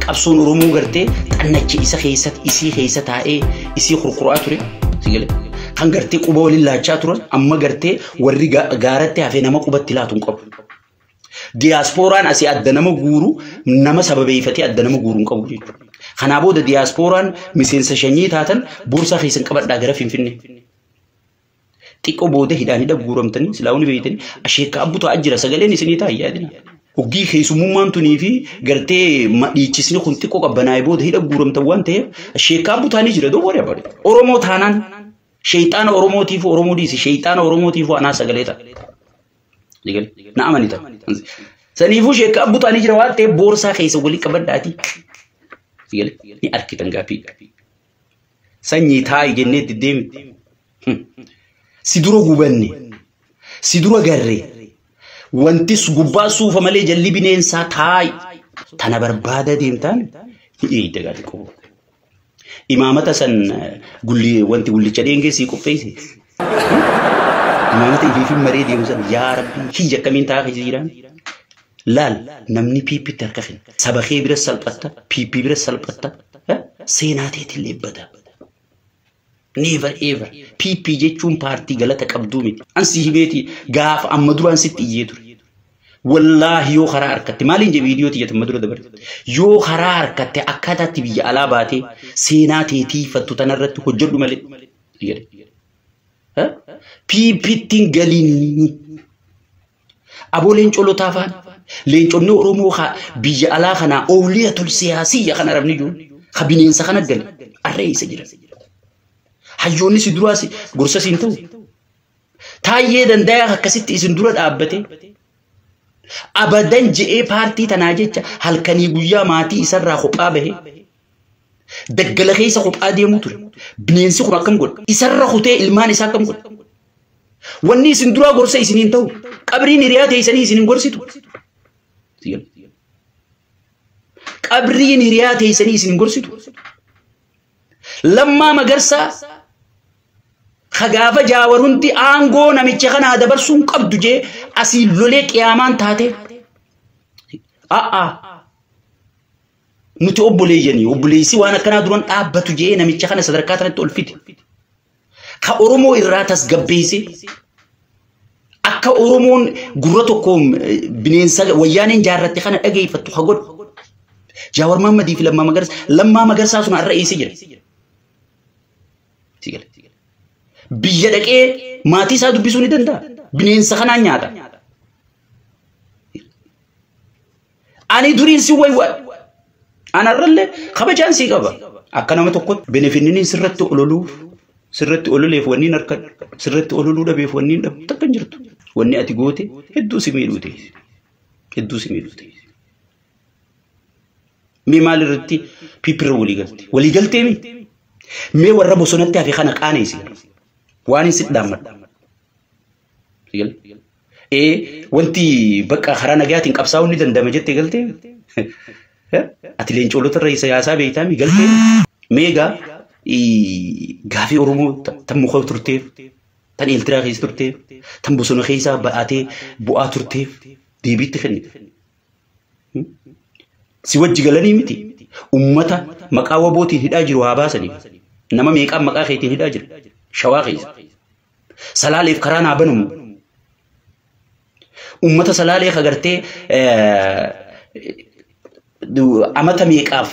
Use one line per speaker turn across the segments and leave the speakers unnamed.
Qabsoon Oromoo gartee xannachi isa keessatti isii keessa taa'ee isii kurkuraa ture. Sigale. Kan gartee quba waliin laachaa turan amma gartee warri gaaratti hafee nama qubatti laatu hin qabu. Diyaaspooraan asii adda nama guuru nama sababeeffatee adda nama guuru hin qabu jechuudha. Kanaa booda diyaaspooraan miseensa shanyii taatan boorsaa keessan qabadhaa gara Finfinnee. Xiqqoo booda hidhaan hidha guuramtanii silaa hundi beeytanii asheekka abbu taa'aa jira sagaleen isinii ta'a yaadina. Hoggii keessummaan tunii fi gartee dhiichisni kun xiqqoo qabbanaa'ee booda hidha guuramtan waan ta'eef asheekka abbu taa'anii jira doo warri abare. Oromoo taanaan sheexaana Oromootiif Oromoo dhiisi sheexaana Oromootiif anaa sagalee ta'a. Na amani ta'a. Saniifuu sheekka abbu taa'anii jira waan ta'eef boorsaa keessa walii qabadhaati. Ni arkitan gaaffii. Sanyii taa'i jennee deddeemi. Si dura gubanne, si dura garre, wanti gubbaa suufa malee jalli bineensaa taa'i. Tana barbaada deemtaan ni eegda gaarii qabu. Imaamata san gulli wanti gullicha dheengee sii qopheesse. Imaamata ifiifin maree deemu san yaa rabbii kiyya akkamiin taa'aa keessa jiraan. Laal namni piippitti harka kenna. Saba kee bira salphatta, piippii bira salphatta, seenaa teetiin leebbata. Never ever. PP jechuun paartii galata qabduu miti. An si himeeti gaafa amma duraan sitti iyyee ture. Wallaahi yoo karaa harkatte maaliin jedhe viidiyoo tiyyata amma dura dabarte. Yoo karaa harkatte akkaataatti biyya alaa baatee seenaa teetiifattu tanarratti hojjedhu malee. PPttiin galiin aboo leencoo lotaa faan leenconni Oromoo biyya alaa kanaa oowliyatul siyaasiyya kan arabni jiru ka bineensa kana gale arree isa jira. Hayyoonni si duraa gorsa siin ta'u. Taayyee dandayaa akkasitti isin dura dhaabbate. Abadan je'ee paartii tanaa jecha halkanii guyyaa maatii isarraa kophaa bahe. Daggala keessa kophaa deemuu ture. Bineensi kun akkam godha? Isarra kutee ilmaan isaa akkam godha? Wanni isin duraa gorsa isiniin ta'u. Qabriin hiriyaa teessanii isin hin gorsitu. Qabriin hiriyaa teessanii isin hin gorsitu. Lammaa Magarsaa ka gaafa Jaawar hundi aangoo namicha kanaa dabarsuu hin qabdu jee asii lolee qiyaamaan taate. A'aa nuti obboleeyyanii obboleessi waan akkanaa duran dhaabbatu jee namicha kana sadarkaa tanatti ol fide. Ka Oromoo irraa tasgabbeesse akka Oromoon gurra tokkoon bineensa wayyaaneen jaarratte kana dhageeffattu ka godhu. Jaawar Mahammadii fi Lammaa Magarsaa Lammaa Magarsaa sun har'a eessa jira? Biyya dhaqee maatii isaa dubbisuu ni danda'a. Bineensa kanaan nyaata. Ani duriin si waywaadha. Anarrallee kabajaan sii qaba. Akka nama tokkotti benefinniniin sirratti ololuuf sirratti ololeef wanni hin harkadhu sirratti ololuu dhabeef wanni hin dhabu takka hin jirtu. Wanni ati goote hedduu si miidhuu ta'e. Hedduu si miidhuu ta'e. Mee maal irratti piipirra walii galte? Walii galtee mi? Mee warra bosonatti hafe kana qaaneessi. Waan hin sitti dhaammadhu. Ee wanti bakka karaa nagayaatiin qabsaa'uun ni danda'ama jettee galtee? Ati leencoolota irra siyaasaa beektaa mi galtee? Mee egaa gaafii Oromoo tan muka turteef, tan Eeltiraa keessa turteef, tan bosona keessaa ba'atee bu'aa turteef deebiitti kennite. Si wajji galanii miti. Ummata maqaa wabootiin hidhaa jiru haa baasaniif. Nama meeqaan maqaa keetiin hidhaa jira? Shawaa keessa. Salaaleef karaan haa banamu. Ummata salaalee kagartee amata meeqaaf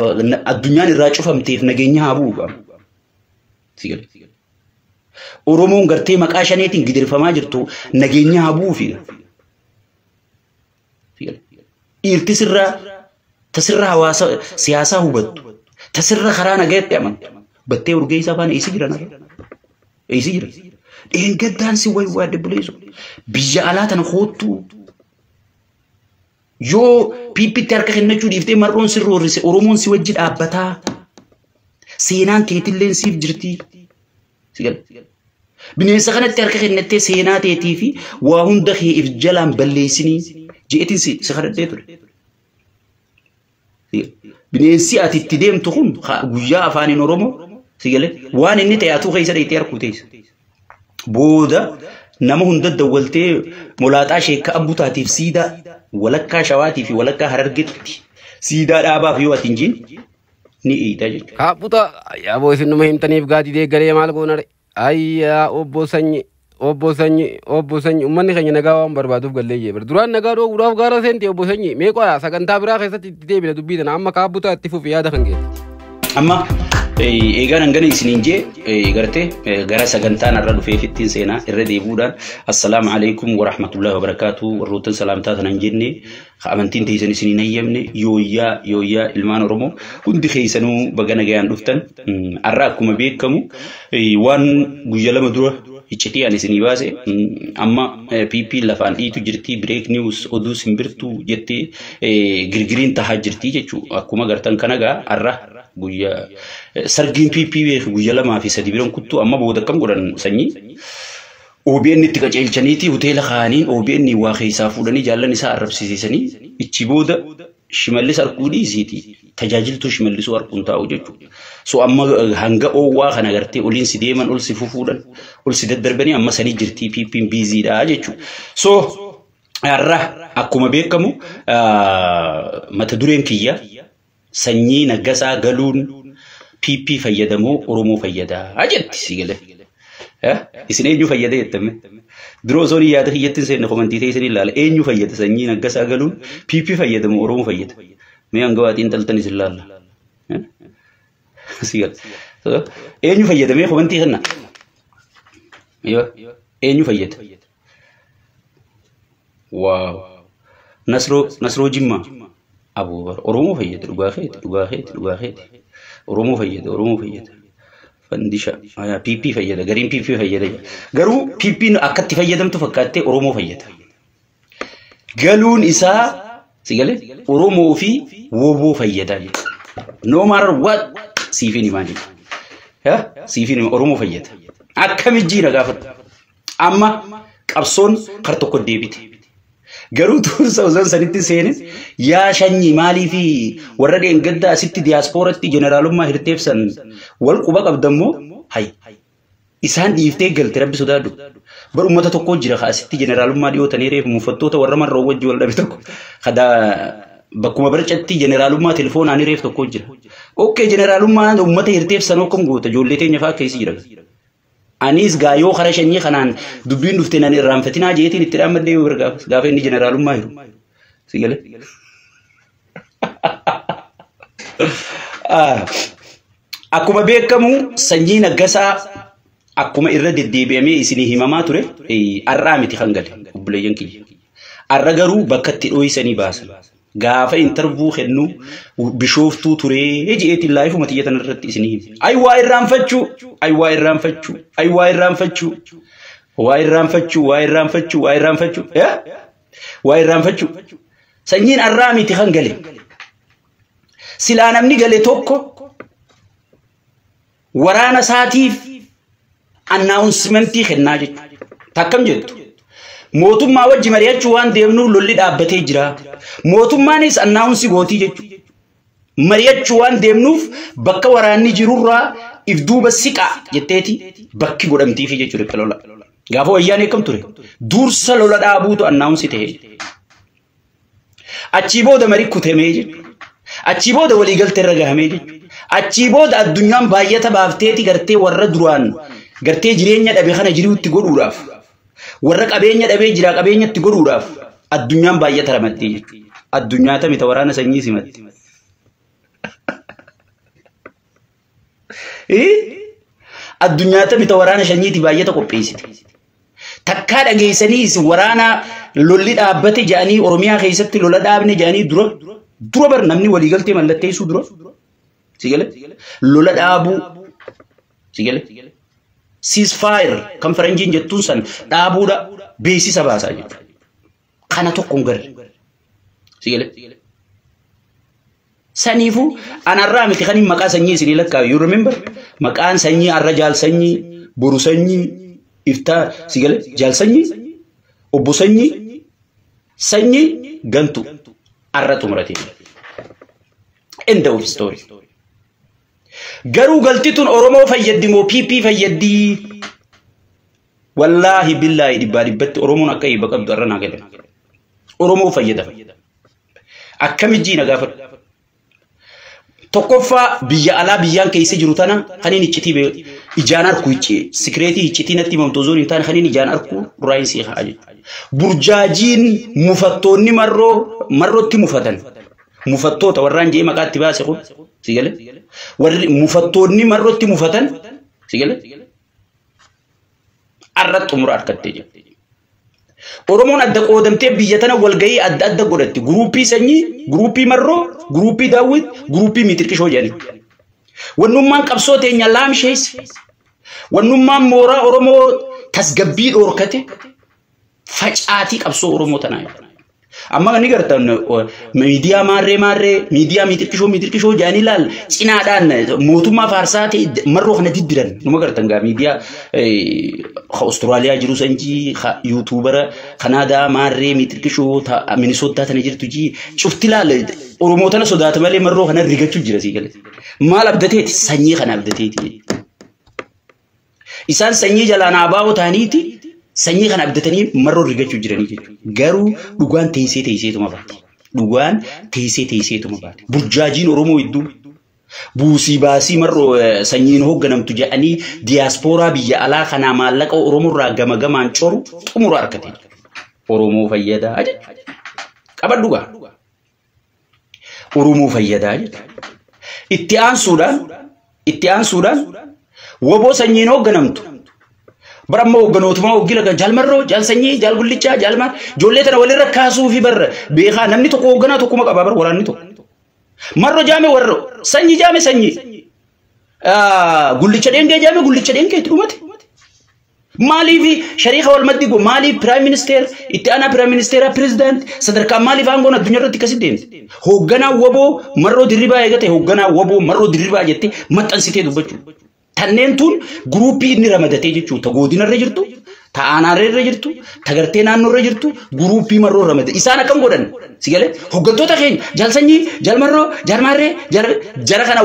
addunyaan irraa cufamteef nageenya haa bu'u. Oromoon gartee maqaa shaneetiin gidirfamaa jirtu nageenya haa bu'uufi. Dhiirti sirraa tasirra hawaasa siyaasaa hubattu tasirra karaa nagaatti amantu battee urgeessaa faana eessi jiran eessi jiran. Dheengaddaan si waywaadde buleessu biyya alaa tana koottuu yoo piippitti harka kennachuu dhiiftee mar'oon sirra horrise Oromoon si wajji dhaabbataa seenaan keetilleen siif jirtii. Bineensa kanatti harka kennattee seenaa teetii fi waa hunda kee if jalaan balleessinii je'etiin si kadhadhee ture. Bineensi ati itti deemtu kun guyyaa afaaniin Oromoo si galee waan inni ta'e atuu keessa dheeytee harkuu teessa. Booda nama hunda dawwaltee molaaxaa sheekka abbutaatiif siidaa walakkaa shawaatii fi walakkaa harargetti Siidaa dhaabaaf yoo ati hin jiin ni iita jechuudha.
Kaapputa yaaboo isin numa himtaniif gaadii deeggaree maal goonare? Ayyaa obbo Sanyi, obbo Sanyi, obbo Sanyi, uummanni keenya nagaa waan barbaaduuf gallee jee bar. Duraan nagaa dhoowwuudhaaf gaara seente obbo Sanyi. Mee qoyaa sagantaa biraa keessatti itti deebina dubbii tana, amma kaapputa itti fufi yaada kan keeti.
Amma eegaan hangana isiniin jee gartee gara sagantaan irra dhufeef ittiin seenaa irra deebi'uudhaan, assalaamu alaikum warahmatullahi wabarakaatu. Warroottan salaamtaa tanan jenne, amantiin teessan isiniin hayyamne, yooyyaa yooyyaa ilmaan Oromoo hundi keessanuu baga nagayaan dhuftan. Har'a akkuma beekamu waan guyya 2 dura iccitii ani isinii baase, amma PP lafaan dhiitu jirti, break news oduu simbirtuu jettee girgiriin tahaa jirti jechuudha. Akkuma gartan kana gaa har'a guyyaa sargiin PP beeku guyya 2 fi 3 biran kuttuu, amma booda akkam godhan sanyii OBN itti qaceelchaniiti hoteela kaaniin OBN waa keessaa fuudhanii jaallan isaa arrabsiisanii ichi booda Shimallis arguu dhiisiiti tajaajiltuu Shimallisuu arguun taa'u jechuudha. So amma hanga oowwaa kana gartee oliin si deeman, ol si fufuudhan, ol si daddarbanii, amma sanii jirtii PP'n biiziidha jechuudha. So har'a akkuma beekamu mata dureen kiyya Sanyii Naggasaa galuun PP fayyadamoo Oromoo fayyadaa jetti si galee. Isin eenyu fayyada jettame? Dura osoo hin yaada kiyyatti hin seenne komantii ta'e isin ilaala. Eenyu fayyada Sanyii Naggasaa galuun? PP fayyadamoo Oromoo fayyada? Mee hanga waatiin xiinxaltan isin ilaalla. Si gala. Eenyu fayyada mee komantii kenna? Eenyu fayyada? Waaw. Nasroo Nasroo Jimmaa. Aboo bar Oromoo fayyada, dhugaa keeti, dhugaa keeti, dhugaa keeti. Oromoo fayyada, Oromoo fayyada. Fandisha ayaa PP fayyada, gariin PP fayyada. Garuu PP'n akkatti fayyadamtu fakkaattee Oromoo fayyada. Galuun isaa si galee Oromoo fi WBO fayyada jechuudha. No matter what siifin himaa jechuudha. Siifin himaa, Oromoo fayyada. Akkami jiina gaafadhu. Amma qabsoon kar tokko deebite. Garuu tuursa osoo sanitti seenin, yaa shanyii, maalii fi warra dheengaddaa asitti diyaaspooratti jeneraalummaa hirteefsan wal quba qabdammoo hay isaan dhiiftee galte, rabbi sodaadhu. Bar uummata tokko jira ka asitti jeneraalummaa dhiyootanii reefu mufattoota warra marroo wajji wal dhabe tokko kada bakkuma barcatti jeneraalummaa telefoonaan reef tokko jira. Okay, jeneraalummaa uummata hirteefsan akkam goota, ijoollee teenya fa'aa keessa jira. Anis gaa yoo kara shanyii kanaan dubbiin dhufte nan irraanfatinaa jeetiin itti dhaammadhee yoo gaafas gaafa inni jeneraalummaa jiru. Si galee? Akkuma beekamu Sanyii Naggasaa akkuma irra deddeebi'amee isinii himamaa ture har'aa miti kan gale obboleeyyan kiyya. Har'a garuu bakka itti dhooysanii baasan. Gaafa intarvuu kennu Bishooftuu turee je'eetiin laayifuma tiyya tana irratti isinii hime. Ay waa irraanfachuu, ay waa irraanfachuu, ay waa irraanfachuu, waa irraanfachuu, waa irraanfachuu, waa irraanfachuu, waa irraanfachuu. Sanyiin har'aa miti kan gale. Silaa namni gale tokko waraana isaatiif annaawunsimentii kennaa jechuudha. Takkam jettu. Mootummaa wajji mari'achuu waan deemnuuf lolli dhaabbatee jira. Mootummaanis annaawunsi gootii jechuudha. Mari'achuu waan deemnuuf bakka waraanni jirurraa if duuba siqaa jetteeti bakki godhamtiifi jechuudha lola. Gaafa wayyaanee akkam ture? Dursa lola dhaabuutu annaawunsi ta'e. Achii booda marii kutamee jechuudha. Achii booda waliigaltee irra gahamee jechuudha. Achii booda addunyaan baay'ata baafteeti gartee warra duraan gartee jireenya dhabe kana jiruutti godhuudhaaf, warra qabeenya dhabee jira qabeenyatti godhuudhaaf addunyaan baay'ata ramaddee jechuudha. Addunyaa tamita waraana sanyii simatte. Addunyaa tamita waraana shanyiiti baay'ata qopheessite. Takkaa dhageessanii isin waraana lolli dhaabbate jedhanii, Oromiyaa keessatti lola dhaabne jedhanii dura dura bar namni waliigaltee mallatteessuu dura si gale lola dhaabuu, si gale ceasefire kan faranjiin jettuun san dhaabuudha beeksisa baasaa jechuudha. Kana tokko hin garre. Si gale. Saniifuu anarraa miti kan maqaa sanyii isinii lakkaa'u. You remember? Maqaan sanyii arra jaal sanyii, boru sanyii, iftaa, si gale jaal sanyii, obbo sanyii, sanyii gantu arra xumurate. End of story. Garuu galti tun Oromoo fayyaddi moo PP fayyaddi? Wallaahi billaahi dhibbaa dhibbatti Oromoon akka eebba qabdu arra naa gale. Oromoo fayyada. Akkami jiina gaafadhu. Tokkoffaa biyya alaa biyyaan keessa jiru tana kaniin iccitii ijaan arku sikireetii iccitii natti himamtu osoo hin taane kaniin ijaan arku duraayin sii haa jechuudha. Burjaajiin mufattoonni marroo marrootti mufatan. Mufattoota warraan jee maqaatti baase kun si galee warri mufattoonni marrootti mufatan si galee arra xumura argattee jirti. Oromoon adda qoodamtee biyya tana walgahii adda adda godhatti. Guruupii sanyii, guruupii marroo, guruupii daawwit, guruupii miixirqishoo jedhani. Wannummaan qabsoo teenya laamsheesse. Wannummaan mooraa Oromoo tasgabbii dhoorkate facaatii qabsoo Oromoo tanaa. Amma ni gartan miidiyaa maarree maarree miidiyaa miixirqishoo miixirqishoo jedhanii laal cinaadhaan mootummaa faarsaa ta'e marroo kana diddiran numa gartan gaa miidiyaa Awustiraaliyaa jiru sanjii yuutuubara Kanaadaa maarree miixirqishoo Minisootaa tana jirtu jii cufti laal Oromoo tana sodaata malee marroo kana rigachuu jira sii galee. Maal abdateeti sanyii kana abdateeti. Isaan sanyii jalaan abaa'oo ta'aniiti sanyii kana abdatanii marroo rigachuu jiranii jechuudha. Garuu dhugaan teessee teesseetuma baate. Dhugaan teessee teesseetuma baate. Burjaajiin Oromoo hedduu buusii baasii marroo sanyiin hoogganamtu jedhanii diyaaspooraa biyya alaa kanaa maallaqa Oromoo irraa gama gamaan coru xumura argate. Oromoo fayyadaa jechuudha. Qabadhu gaa. Oromoo fayyadaa jechuudha. Itti aansuudhaan woboo sanyiin hoogganamtu. Bara ammoo hoogganootuma hoggila kan jaalmarroo, jaal sanyii, jaal gullichaa, jaalmaar ijoollee tana walirra kaasuu fi barra beekaa namni tokko hoogganaa tokkuma qaba bara waraanni tokko. Marro jaame warro, sanyii jaame sanyii. Gullicha dheengee jaame gullicha dheengee itti dhumate. Maaliif shariika wal maddi go maaliif piraayim ministeer itti aanaa piraayim ministeeraa pirezidaanti sadarkaa maaliif aangoon addunyaa irratti akkasitti deemte. Hoogganaa woboo marroo dirribaa eegate hoogganaa woboo marroo dirribaa jettee maxxansitee dubbachuu. Tanneen tun guruupii inni ramadatee jechuudha. Ta godinarra jirtu, ta aanaarra jirtu, ta gartee naannoorra jirtu guruupii marroo ramade. Isaan akkam godhan? Si galee hooggantoota keenya jaal sanyii, jaal marroo, jaal maarree, jara kana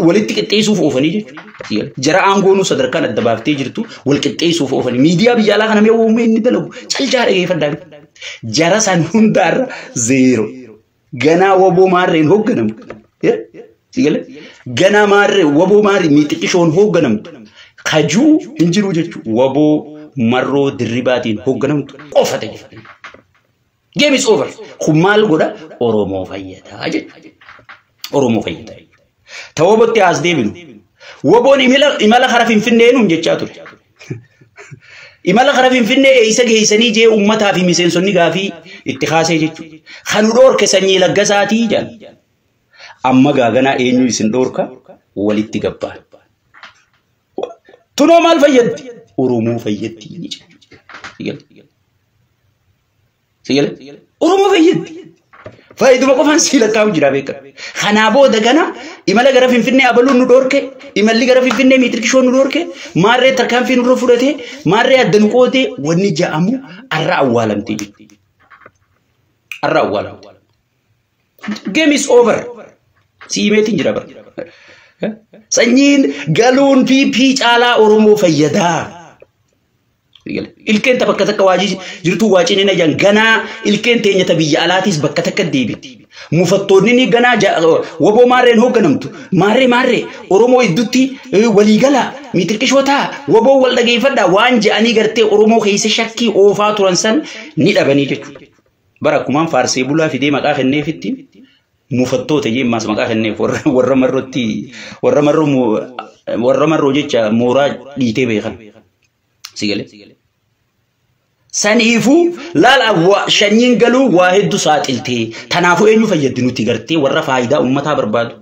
walitti qixxeessuuf oofanii jechuudha. Jara aangoonuu sadarkaan adda baaftee jirtu wal qixxeessuuf oofanii. Miidiyaa biyya alaa kana mee uumee inni dalagu calcaa dhageeffadhaa. Jara san hundaarra zeero. Ganaa woboo maarreen hoogganamu. Ganaa maarree woboo maarree miixxiqishoon hoogganamtu. Kajuu hin jiru jechuudha. Woboo marroo dirribaatiin hoogganamtu qofa ta'e. Game is over. Kun maal godha? Oromoo fayyadaa jechuudha. Oromoo fayyadaa. Ta wobotti as deebinu. Woboon imala kara Finfinnee nuun jechaa ture. Imala kara Finfinnee eessa geessanii jee uummataa fi miseensonni gaafii itti kaasee jechuudha. Kan nu dhoorke sanyii laggasaatii jedhan. Amma gaaganaa eenyu isin dhoorka walitti gabbaan. Tunoo maal fayyaddi? Oromoo fayyaddi jechuudha. Oromoo fayyaddi. Faayiduma qofaan sii lakkaa'u jira beekama. Kanaa booda gana imala gara Finfinnee abaluun nu dhoorke, imalli gara Finfinnee miitirkishoon nu dhoorke, maarree tarkaanfii nurra fudhate, maarree adda nu qoote wanni ja'amu arra awwaalamtee jirti. Arra awwaalamte. Game is over. Siimeetiin jira bara. Sanyiin galuun PP caalaa Oromoo fayyadaa. Ilkeen ta bakka takka waajii jirtu waaciin hin ajaan ganaa ilkeen teenya ta biyya alaatis bakka takka deebiti. Mufattoonni ni ganaa woboo maarreen hoogganamtu. Maarree maarree Oromoo iddutti waliigala miitirqishootaa woboo wal dhageeffadhaa waan je'anii gartee Oromoo keessa shakkii oofaa turan san ni dhabanii jechuudha. Bara akkumaan faarsee bulaa fidee maqaa kenneefitti mufattoota jemmaas maqaa kenneef warra marrootti warra marroo jecha mooraa dhiitee beekan. Si galee? Saniifuu laala shanyiin galuu waa hedduu saaxiltee tanaafuu eenyu fayyaddi nuti gartee warra faayidaa uummataa barbaadu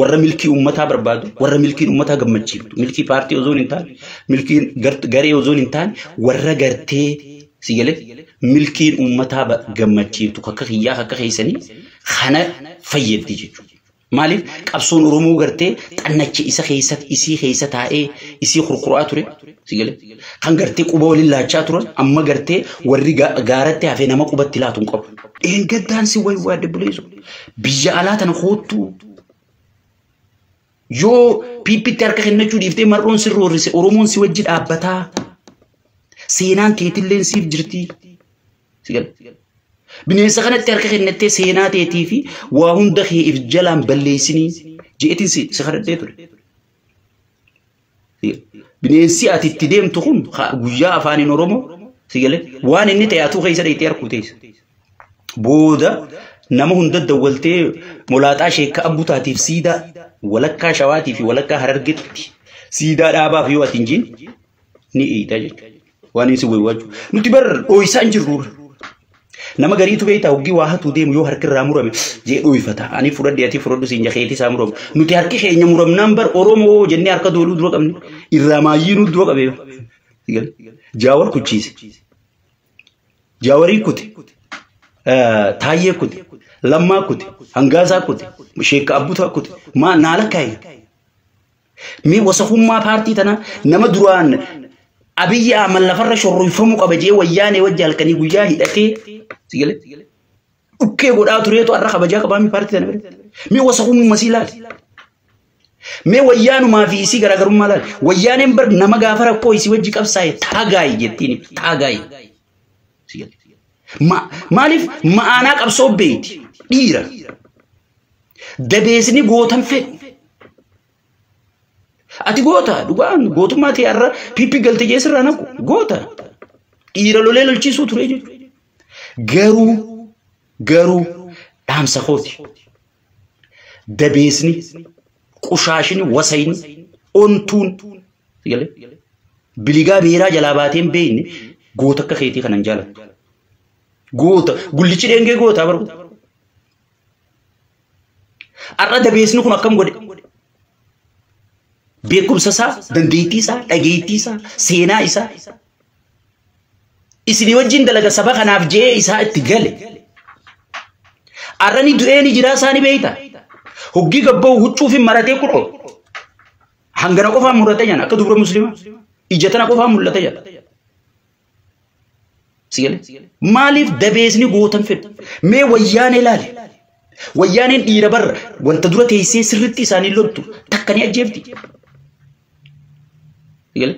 warra milkii uummataa barbaadu warra milkiin uummataa gammachiiftu milkii paartii osoo hin taane milkiin garee osoo hin taane warra gartee si galee milkiin uummataa gammachiiftu akka kiyyaa akka keessanii kana fayyaddi jechuudha. Maaliif qabsoon Oromoo gartee xannachi isa keessa isii keessa taa'ee isii kurkuraa ture si galee kan gartee quba waliin laachaa turan amma gartee warri gaaratti hafee nama qubatti laatu hin qabu. Dheengaddaan si wayi waa dabaleessu biyya alaa tana koottuu yoo piippitti harka kennachuu dhiiftee marroon si roorrise Oromoon si wajji dhaabbataa seenaan keetillee siif jirti si galee. Bineensa kanatti harka kennattee seenaa teetii fi waa hunda kee if jalaan balleessinii Jeetiin si kadhadhee ture. Bineensi ati itti deemtu kun guyyaa afaaniin Oromoo si galee waan inni ta'e atuu keessa dheeyitee harkuu teessa. Booda nama hunda dawwaltee molaaxaa sheekka abbutaatiif siidaa walakkaa shawaatii fi walakkaa harargetti siidaa dhaabaaf yoo ati hin jiin ni eeyita jechuudha. Waan inni si waywaachu. Nuti bar dhooysaa hin jirru. Nama gariitu beektaa hoggii waa hatuu deemu yoo harki irraa murame jee dhooyfata. Ani fudhadhe ati fudhadhu siin jakeetii isaa muramu. Nuti harki keenya muramnaan bar Oromoo jennee harka dooluu dura qabne. Irraa maayyii nu dura qabee. Jaawar kuchiise. Jaawarii kute. Taayyee kute. Lammaa kute. Hangaasaa kute. Sheekka Abbutaa kute. Maa naala kaaye. Mee wasakummaa paartii tanaa nama duraan Abiyyi Ahmad lafarra shorroifamuu qaba jee wayyaanee wajji halkanii guyyaa hidhatee si galee dhukkee godhaa tureetu har'a kabajaa qabaa mi paartii tana bira. Mee wasakummaa sii laali. Mee wayyaanumaa fi isii garaagarummaa laali. Wayyaaneen bar nama gaafa rakkoo isii wajji qabsaa'e taagaayi jettiin taagaayi. Si galee. Maaliif ma'aanaa qabsoo beeyti dhiira. Dabeesni gootan fedhu. Ati goota dhugaan gootummaa ta'e har'a piipii galte jee sirraa naqu goota. Dhiira lolee lolchiisuu ture jechuudha. Garuu dhaamsa kooti. Dabeesni qushaashni wasayni ontuun biligaa beeraa jalaa baatee hin beekne goota akka keetii kanan jaalattu. Goota gullichi dheengee gootaa barbaadu. Har'a dabeesni kun akkam godhe? Beekumsa isaa, dandeettii isaa, dhageettii isaa, seenaa isaa. Isinii wajjin dalaga saba kanaaf je'ee isaa itti gale. Har'a ni du'ee ni jiraa isaa ni beekta. Hoggii gabba'u huccuu fi maratee kunoo. Hangana qofaan mul'ata jedhan akka dubra musliimaa. Ija tana qofaan mul'ata jedhan. Sigale. Maaliif dabeesni gootan fedhu? Mee wayyaanee ilaali. Wayyaaneen dhiira barra wanta dura teessee sirriitti isaanii loltu takka ni ajjeefti. Sigale.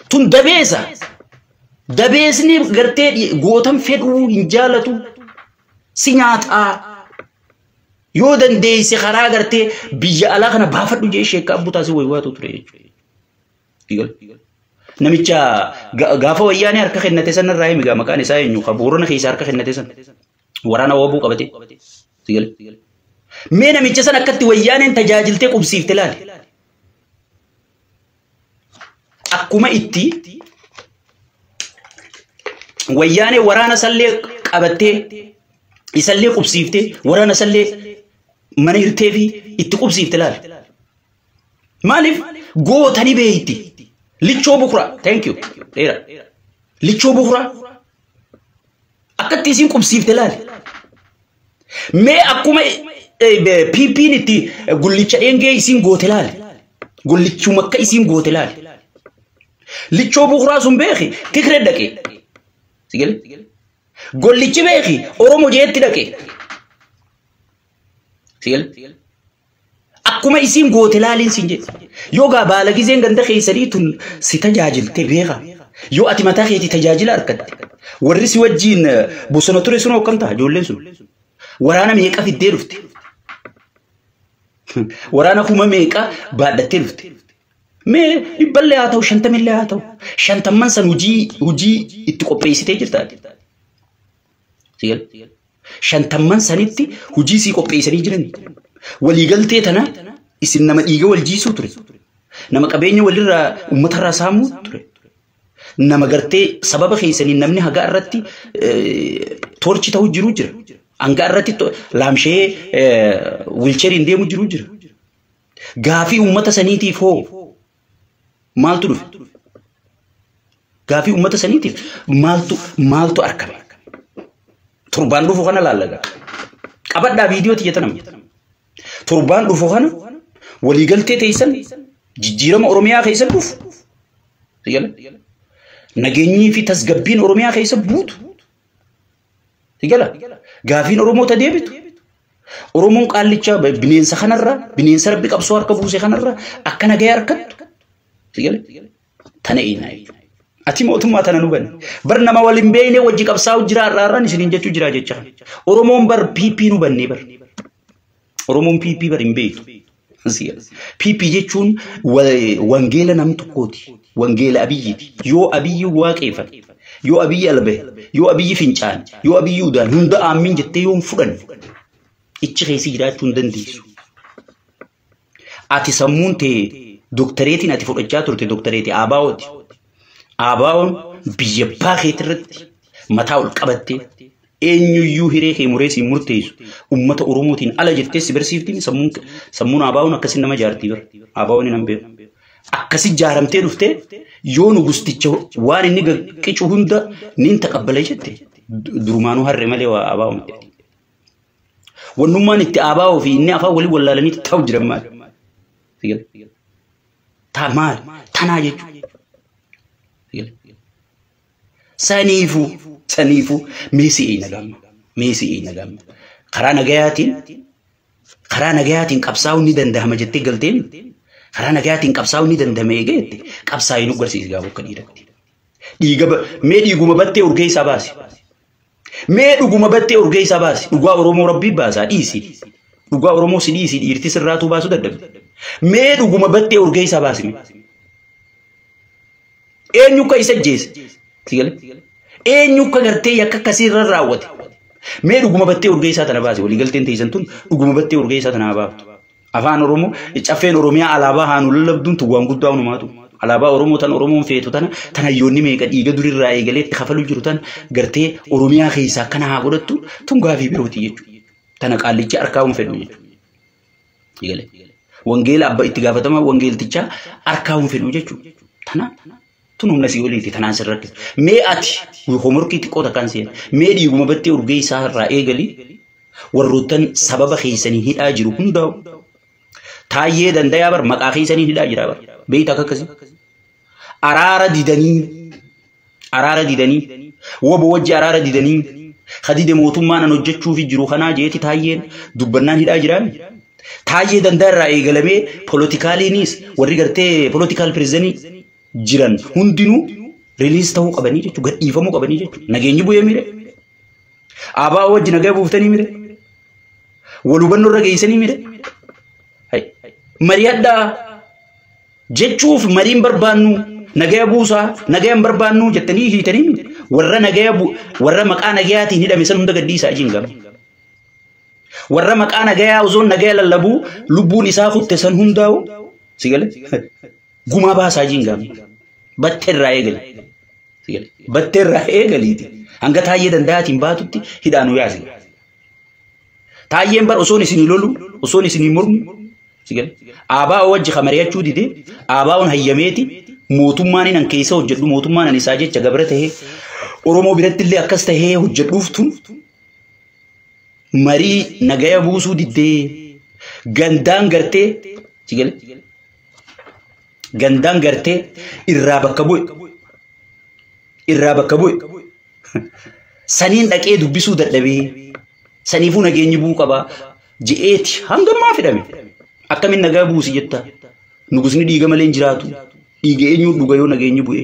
Tun dabeesa. Dabeesni gartee gootan fedhuu hin jaalatu. Si nyaataa. Yoo dandeesse karaa gartee biyya alaa kana baafadhu jee sheekka abbutaa si waywaatu ture jechuudha. Namicha gaafa wayyaanee harka kennate sanarraa himi gaa maqaan isaa eenyu ka Boorana keessa harka kennate san waraana wabuu qabate. Mee namicha san akkatti wayyaaneen tajaajiltee qubsiifte laali. Akkuma itti wayyaanee waraana sallee qabattee isallee qubsiiftee waraana sallee mana hirtee fi itti qubsiifte laali. Maaliif gootanii beeyti. Lichoo bukuraa. Thank you. Dheera. Lichoo bukuraa. Akkatti isin qubsiifte laali. Mee akkuma PP'n itti gullicha dheengee isin goote laali. Gullichuma akka isin goote laali. Lichoo bukuraa sun beeki Tigree dhaqe. Sigale? Gollichi beeki Oromoo jeetti dhaqe. Sigale? Akkuma isin goote laaliin sin jedhe. Yoo gaa baala gizeen ganda keessanii tun si tajaajilte beeka. Yoo ati mataa keetii tajaajila argatte. Warri si wajjin bosona ture sun hokkam ta'a ijoolleen sun. Waraana meeqa fiddee dhufte? Waraana kuma meeqa baadhattee dhufte? Mee dhibballee haa ta'u shantamillee haa ta'u shantamman san hojii itti qopheessitee jirta. Shantamman sanitti hojii sii qopheessanii jiran. Waliigaltee tana isin nama dhiiga wal jiisuu ture. Nama qabeenya walirraa uummatarraa saamuu ture. Nama gartee sababa keessanii namni hagaa irratti toorchi ta'uu jiru jira. Hangaa irratti laamshee wiilcheriin deemu jiru jira. Gaafii uummata saniitiif hoo maaltu dhufe? Gaafii uummata saniitiif maaltu argame? Torbaan dhufu kana laallaga. Qabadhaa viidiyoo tiyya tanama. Torbaan dhufu kana waliigaltee teessan jijjiirama Oromiyaa keessa dhufu. Nageenyii fi tasgabbiin Oromiyaa keessa buutu. Gaafiin Oromoo ta deebitu. Oromoon qaallichaa bineensa kanarraa bineensa rabbi qabsoo harka buuse kanarraa akka nagaya harkattu. Tana eenaa jechuudha. Ati mootummaa tana nu banne. Bar nama waliin beekne wajji qabsaa'u jira har'aarraan isiniin jechuu jira jecha. Oromoon bar PP nu banne bar. Oromoon PP bar hin beektu. PP jechuun wangeela nam tokkooti. Wangeela Abiyyiiti. Yoo Abiyyi waaqeffate, yoo Abiyyi albahe, yoo Abiyyi fincaane, yoo Abiyyi udaan hunda aammin jettee yoo hin fudhanne ichi keessi jiraachuu hin dandeessu. Ati sammuun tee doktareetiin ati fudhachaa turte doktareetii ABO'ti. ABO'n biyya abbaa keetirratti mataa ol qabattee eenyuyyuu hiree kee muree siin murteessu uummata Oromootiin ala jettee si barsiiftiin sammuun ABO'n akkasii nama jaartii bara. ABO'n hin beeku. Akkasi jaaramtee dhuftee yoo nugusticha waan inni qicu hunda niin taqabbala jette durumaanuu harree malee waa ABO miti. Wannummaan itti ABO fi inni afaan walii wallaalanii ta'u jiran maali? Ta maali? Tanaa jechuudha. Saniifuu mee si'ee nagaamma. Mee si'ee nagaamma. Karaa nagayaatiin qabsaa'uun ni danda'ama jettee galteen karaa nagayaatiin qabsaa'uun ni danda'ama eegee jette qabsaa'ii nu garsiisi gaafa akka dhiiratti. Dhiiga mee dhiiguma battee urgee isaa baasi. Mee dhuguma battee urgee isaa baasi. Dhugaa Oromoo Rabbii baasaa dhiisi. Dhugaa Oromoo si dhiisi dhiirti sirraatuu baasuu dadhabde. Mee dhuguma battee urgee isaa baasi. Eenyu akka isa ajjeese? Eenyu akka gartee yakka akkasii irra raawwate? Mee dhuguma battee urgee isaa tana baasi. Waliigalteen teessan tun dhuguma battee urgee isaa tana baaftu. Afaan Oromoo caffeen Oromiyaa alaabaa haanu lallabduun tun waan guddaa hunumaatu. Alaabaa Oromoo tan Oromoon feetu tana tan hayyoonni meeqa dhiiga durirraa eegalee itti kafalu jiru tan gartee Oromiyaa keessaa akkana haa godhattu tun gaafii birooti jechuudha. Tana qaallichi harkaa hin fedhu jechuudha. Wangeela abba itti gaafatama wangeeltichaa harkaa hin fedhu jechuudha. Tana tun humna sii oliiti tanaan sin rakkisa. Mee ati homorkii xiqqoo takkaan seena. Mee dhiiguma battee urgee isaa irraa eegali warroottan sababa keessanii hidhaa jiru hundaa'u. Taayyee dandayaa bar maqaa keessanii hidhaa jira bar. Beeyta akka akkasii. Araara didanii wobo wajji araara didanii khadide mootummaan an hojjechuufi jiru kanaa jeeti taayyeen dubbannaan hidhaa jiraan. Taayyee danda'a irraa eegalamee poolotikaaliinis warri gartee poolotikaal pirezidaanii jiran hundinuu riliis ta'uu qabanii jechuudha gadhiifamuu qabanii jechuudha. Nageenyi bu'ee mire. ABO wajji nagaa buuftanii mire. Wal hubannoo irra geessanii mire. Mari'adhaa jechuuf mariin barbaannu nagaya buusaa nagaya hin barbaannu jettanii hiitanii miti. Warra nagaya warra maqaa nagayaatiin hidhame san hunda gadhiisaa ajiin gama. Warra maqaa nagayaa osoo nagaya lallabuu lubbuun isaa kutte san hundaa'u si gale gumaa baasaa ajiin gama. Battee irraa eegali. Si gale battee irraa eegaliiti. Hanga taayyee danda'aatiin baatutti hidhaanuu yaasi. Taayyeen bar osoon isinii lolu osoon isinii mormu si gale ABO wajji kamari'achuu didee ABO'n hayyameeti mootummaan nan keessa hojjedhu mootummaan an isaa jecha gabra tahee Oromoo biratti illee akkas tahee hojjedhuuf tun marii nagaya buusuu diddee gandaan gartee si gale gandaan gartee irraa bakka bu'e saniin dhaqee dubbisuu dadhabee saniifuu nageenyi bu'uu qaba je'eeti hangammaa fidhame. Akkamiin nagaa buusi jetta nugusni dhiiga malee hin jiraatu dhiiga eenyuun dhuga yoo nageenyi bu'e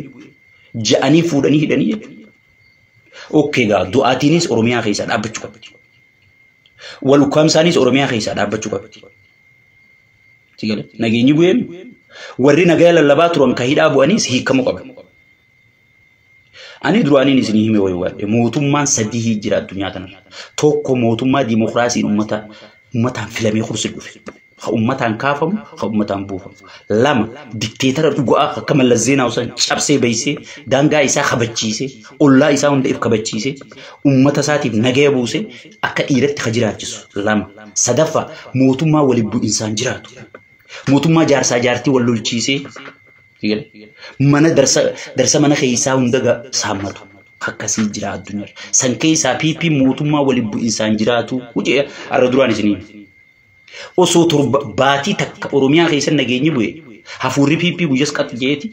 ja'anii fuudhanii hidhanii jechuudha. Okkee gaa du'aatiinis Oromiyaa keessaa dhaabbachuu qabdi. Wal ukkaamsaanis Oromiyaa keessaa dhaabbachuu qabdi. Nageenyi bu'ee warri nagaa lallabaa turan ka hidhaa bu'anis hiikamuu qaba. Ani duraaniin isinii hime wayii waadhe mootummaan sadii jira addunyaa kanarra. Tokko mootummaa diimokiraasiin uummataan filamee kursi dhufe. Ka uummataan kaafamu, ka uummataan buufamu. Lama dikteetara dhugaa akka Mallas Zeenaawi san cabsee baysee daangaa isaa kabachiisee ollaa isaa hunda if kabachiisee uummata isaatiif nagaya buusee akka dhiiratti ka jiraachisu. Lama sadaffaa mootummaa waliin bu'insaan jiraatu. Mootummaa jaarsaa jaartii wal lolchiisee mana darsa mana keessaa hunda saammatu. Akkasii jira addunyaarra. San keessaa PP mootummaa waliin bu'insaan jiraatu. Hojii har'a duraan isinii. Osoo torba baatii takka Oromiyaa keessa nageenyi bu'e hafuurri PP guyyaas qaxi jeeti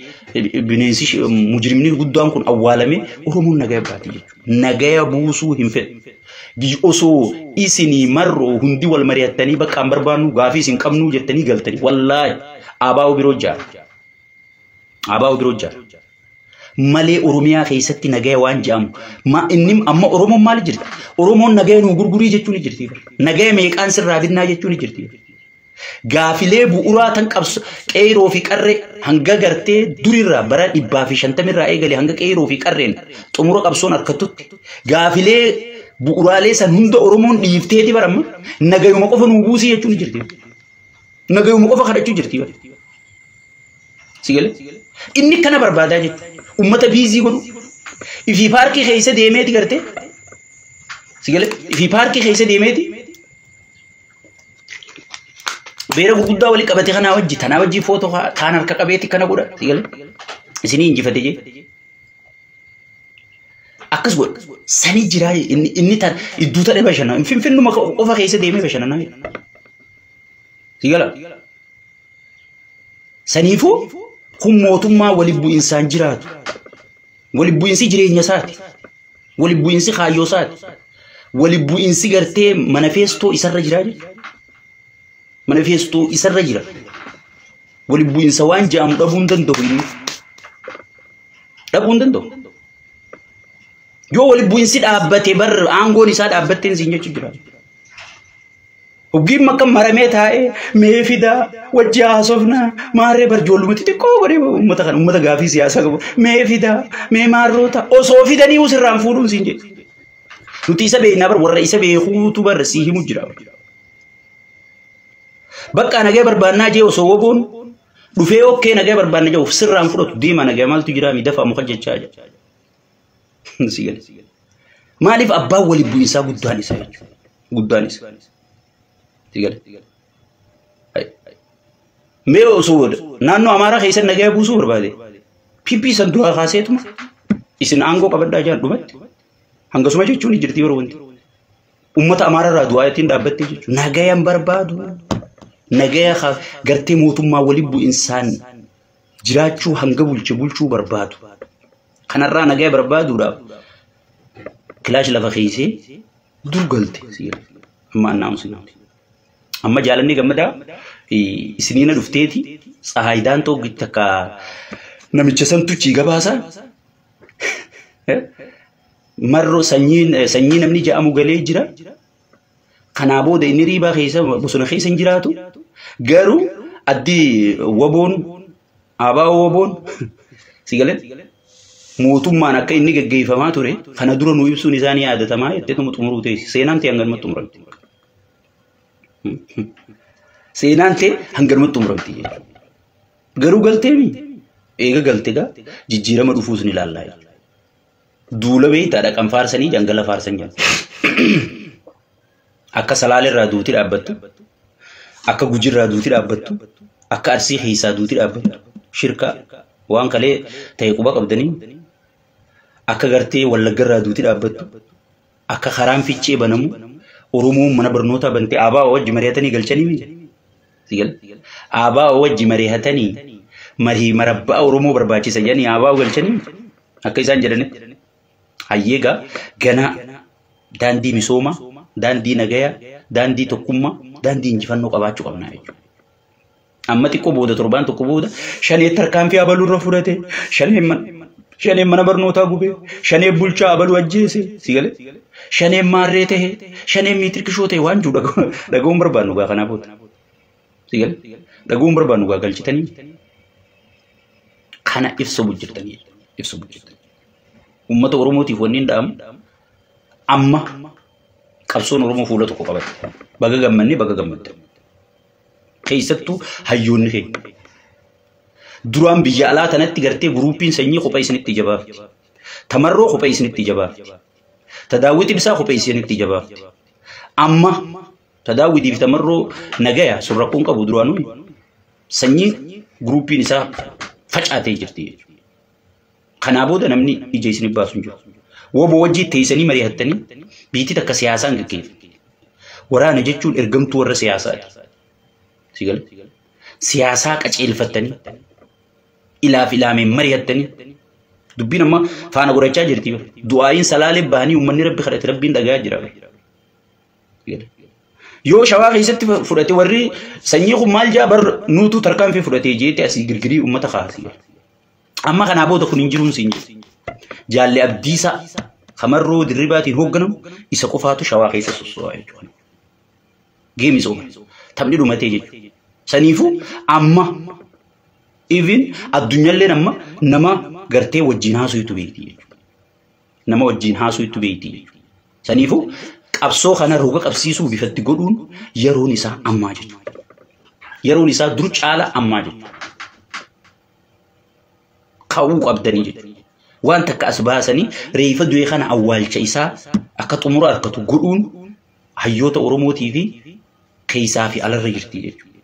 bineensi mujrimni guddaan kun awwaalame Oromoon nagaya baati jechuudha. Nagaya buusuu hin fedhu. Osoo isinii marroo hundi wal mari'attanii bakka hin barbaannu gaafii isin qabnu jettanii galtanii wallaahi ABO biroo jaara. ABO biroo jaara. Malee Oromiyaa keessatti nagaya waan jedhamu. Inni amma Oromoon maali jirti? Oromoon nagaya nuu gurgurii jechuun ni jirti. Nagaya meeqaan sirraa binnaa jechuun ni jirti. Gaafilee bu'uuraa tan qabsu qeeroo fi qarree hanga gartee durirraa bara 150rraa eegale hanga qeeroo fi qarreen xumura qabsoon harkattutti gaafilee bu'uuraalee san hunda Oromoon dhiifteeti baramma nagayuma qofa nuu buusii jechuun ni jirti. Nagayuma qofa kadhachuu jirti. Si galee? Inni kana barbaadaa jechuudha. Uummata biizii godhu. Ifii paarkii keessa deemeeti gartee. Si galee? Ifii paarkii keessa deemeeti. Beera gurguddaa walii qabate kanaa wajji tanaa wajji footoo kaan harka qabeeti kana godha. Si galee? Isinii injifate jee. Akkas godha. Sani jiraa inni tan iddoo ta'e bashannana. Finfinnuma qofa keessa deemee bashannanaa. Si gala? Saniifuu kun mootummaa waliin bu'insaan jiraatu. Waliin bu'insi jireenya isaati. Waliin bu'insi kaayyoo isaati. Waliin bu'insi gartee manifeestoo isarra jiraa jechuudha. Manifeestoo isarra jira. Waliin bu'insa waan jedhamu dhabuu hin danda'u inni. Dhabuu hin danda'u. Yoo waliin bu'insi dhaabbate bar aangoon isaa dhaabbatteen siin jechuu jira. Hoggiin makka maramee taa'ee mee fidaa wajji haasofnaa maarree bar ijoollumatti xiqqoo godhee uummata kana uummata gaafii siyaasaa qabu mee fidaa mee maarroota osoo fidanii usirraan fuudhuun siin jedhe. Nuti isa beeknaa bar warra isa beekuutu bar sii himu jira. Bakka nagaya barbaannaa jee osoo woboon dhufee okkee nagaya barbaanna jee of sirraan fudhatu deema nagaya maaltu jira miidhafa muka jechaa jira. Si gale. Maaliif abbaan waliin bu'iinsaa guddaan isa jechuudha. Guddaan isa. Si gale. Mee osoo naannoo Amaaraa keessa nagaya buusuu barbaade. PP san duraa kaaseetuma isin aangoo qabadhaa jaan dhumatti. Hangasuma jechuun ni jirti yeroo wanti. Uummata Amaaraa irraa du'aa ittiin dhaabbattee jechuudha. Nagayaan barbaadu. Nagaya gartee mootummaa waliin bu'insaan jiraachuu hanga bulche bulchuu barbaadu. Kanarraa nagaya barbaaduudhaaf kilaash lafa keessee dur galte. Amma annaamusi namti. Amma jaalanni gammadaa isiniina dhufteeti Tsahaay Daantoo takka namicha santu chii gabaasa. Marroo sanyii namni ja'amu galee jira. Kanaa booda inni riibaa keessa bosona keessa hin jiraatu. Garuu addi waboon abaa waboon si galee mootummaan akka inni geggeeffamaa ture kana dura nu ibsuun isaanii yaadatamaa jetteetuma xumuruu teessi. Seenaan ta'e hanganumatti xumuramti. Seenaan ta'e hanganumatti xumuramti jechuudha. Garuu galteemi eega galte gaa jijjiirama dhufuus ni ilaallaa jechuudha. Duula beektaa dhaqan faarsanii jangala faarsan jedhu. Akka Salaalerraa duuti dhaabbattu, akka Gujirraa duuti dhaabbattu, akka Arsii keessaa duuti dhaabbattu, shirkaa waan kalee ta'e quba qabdanii akka gartee Wallaggarraa duuti dhaabbattu, akka karaan fiichee banamu, Oromoon mana barnootaa bantee abaa wajji mari'atanii galchanii miti. Abaa wajji mari'atanii marii marabbaa Oromoo barbaachisa jedhanii abaa galchanii akka isaan jedhanitti. Hayyeegaa ganaa daandii misoomaa, daandii nagayaa, daandii tokkummaa, daandii injifannoo qabaachuu qabna jechuudha. Amma xiqqoo booda torbaan tokko booda shanee tarkaanfii abaluu irra fudhate, shaneen mana barnootaa gubee, shaneen bulchaa abaluu ajjeese, si galee? Shaneen maarree ta'e, shaneen miitirkishoo ta'e waan jiru dhaga'uun barbaannu gaa kanaa booda. Si galee? Dhaga'uun barbaannu gaa galchitanii kana ibsa bujjirtanii ibsa bujjirtanii. Uummata Oromootiif wanni hin dhaamu amma qabsoon Oromoo fuula tokko qabate. Baga gammannee baga gammadde. Keessattuu hayyoonni keenya. Duraan biyya alaa tanatti gartee guruupiin sanyii kophee isinitti jabaafti. Tamarroo kophee isinitti jabaafti. Tadaawwiti ibsaa kophee isinitti jabaafti. Amma tadaawwitii fi tamarroo nagaya sun rakkoon qabu duraanuu sanyii guruupiin isaa facaatee jirti jechuudha. Kanaa booda namni ija isin baasu hin jiru. Woboo wajjii teessanii mari'attanii biitti takka siyaasaan gaggeeffamti. Waraana jechuun ergamtuu warra siyaasaati. Si galee? Siyaasaa qaceelfattanii ilaaf ilaameen mari'attanii dubbiin amma faana godhachaa jirti. Du'aayin salaalee bahanii uummanni rabbi kadhate rabbiin dhagayaa jira. Yoo shawaa keessatti fudhate warri sanyii kun maal jaa bar nuutu tarkaanfii fudhatee jeete asii girgirii uummata kaasee. Amma kanaa booda kun hin jiruun siin jedhu. Jaalli Abdiisaa Kamarroo Dirribaatiin hoogganamu isa qofaatu Shawaa keessa sosso'aa jechuudha. Game is over. Taphni dhumatee jechuudha. Saniifuu amma even addunyaalleen amma nama gartee wajjin haasoo beekti jechuudha. Nama wajjin haasoo beekti jechuudha. Saniifuu qabsoo kana roga qabsiisuu bifatti godhuun yeroon isaa ammaa jechuudha. Yeroon isaa dur caala ammaa jechuudha. Ka'uu qabdanii jechuudha. Waan takka as baasanii reefa du'e kana awwaalcha isaa akka xumura harkatu godhuun hayyoota Oromootii fi keessaa fi alarra jirti jechuudha.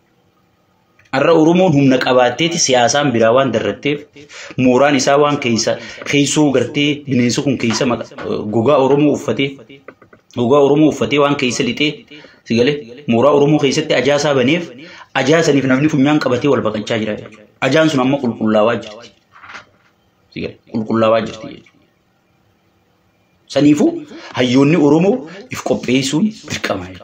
Har'a Oromoon humna qabaatteeti siyaasaan biraa waan darratteef, mooraan isaa waan keessa keessoo gartee bineensi kun keessa gogaa Oromoo uffatee waan keessa lixee si galee mooraa Oromoo keessatti ajaasaa baneef, ajaasaniif namni funyaan qabatee wal baqachaa jira jechuudha. Ajaan sun amma qulqullaawaa jirti. Si galee qulqullaawaa jirti jechuudha. Saniifuu hayyoonni Oromoo if qopheessuun dirqama jechuudha.